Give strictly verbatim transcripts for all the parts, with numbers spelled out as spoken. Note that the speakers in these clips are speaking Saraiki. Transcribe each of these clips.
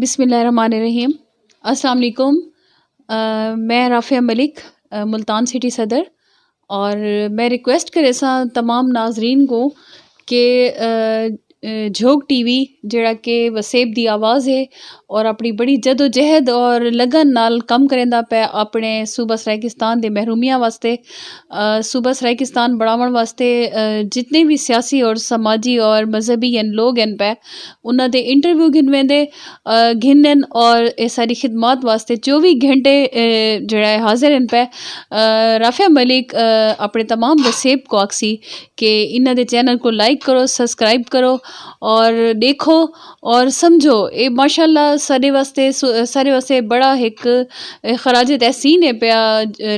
بسم اللہ الرحمن الرحیم۔ السلام علیکم۔ میں رافعہ ملک، ملتان سٹی صدر، اور میں ریکویسٹ کریساں تمام ناظرین کو کہ جھوک ٹی وی جڑا کہ وسیب دی آواز ہے، اور اپنی بڑی جدوجہد اور لگن نال کم کریندا پے اپنے صوبہ سرائیکستان دے محرومیاں واسطے، صوبہ سرائیکستان بڑھاون واسطے جتنے بھی سیاسی اور سماجی اور مذہبی ہن لوگ ہن پے، انہاں دے انٹرویو گھن ویندے، گھنن، اور اے ساری خدمات واسطے چووی گھنٹے جڑا ہے حاضر ہن پے۔ رافعہ ملک اپنے تمام وسیب کو آکسی کہ انہاں دے چینل کو لائک کرو، سبسکرائب کرو، اور ݙیکھو اور سمجھو۔ اے ماشاءاللہ ساݙے واسطے، ساݙے واسطے بڑا ہک خراج تحسین ہے پیا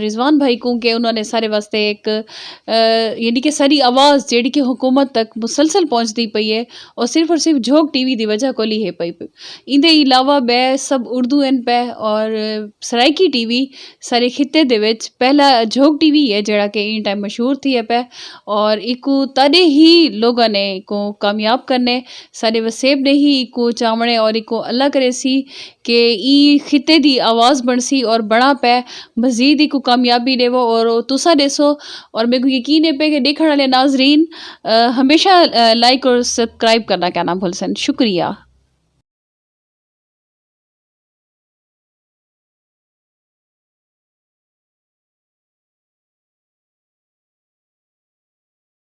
رضوان بھائی کوں کہ انہاں نے ساݙے واسطے ایک یعنی کہ ساݙی آواز جیڑی کہ حکومت تک مسلسل پہنچدی پئی ہے، اور صرف اور صرف جھوک ٹی وی دی وجہ کول ہی ہے پئی۔ ایندے علاوہ ٻئے سب اردو ہن پئے، اور سرائیکی ٹی وی سارے خطے دے وچ پہلا جھوک ٹی وی ہے جڑا کہ ایں ٹائم مشہور تھی ہے پئے، اور ایکوں تاݙے ہی لوگاں نے ایکوں کامیاب کرنے، سارے وسیب نے ہی ایکوں چاونے اور ایکوں اللہ کرے سی کہ ایں خطے دی آواز بنسی اور بنا پئے، مزید ایکوں کامیابی ݙیوو اور او تساں ݙیسو۔ اور میکوں یقین ہے پئے کہ ݙیکھݨ والے ناظرین ہمیشہ لائک اور سبسکرائب کرنا کہنا بھلسن۔ شکریہ۔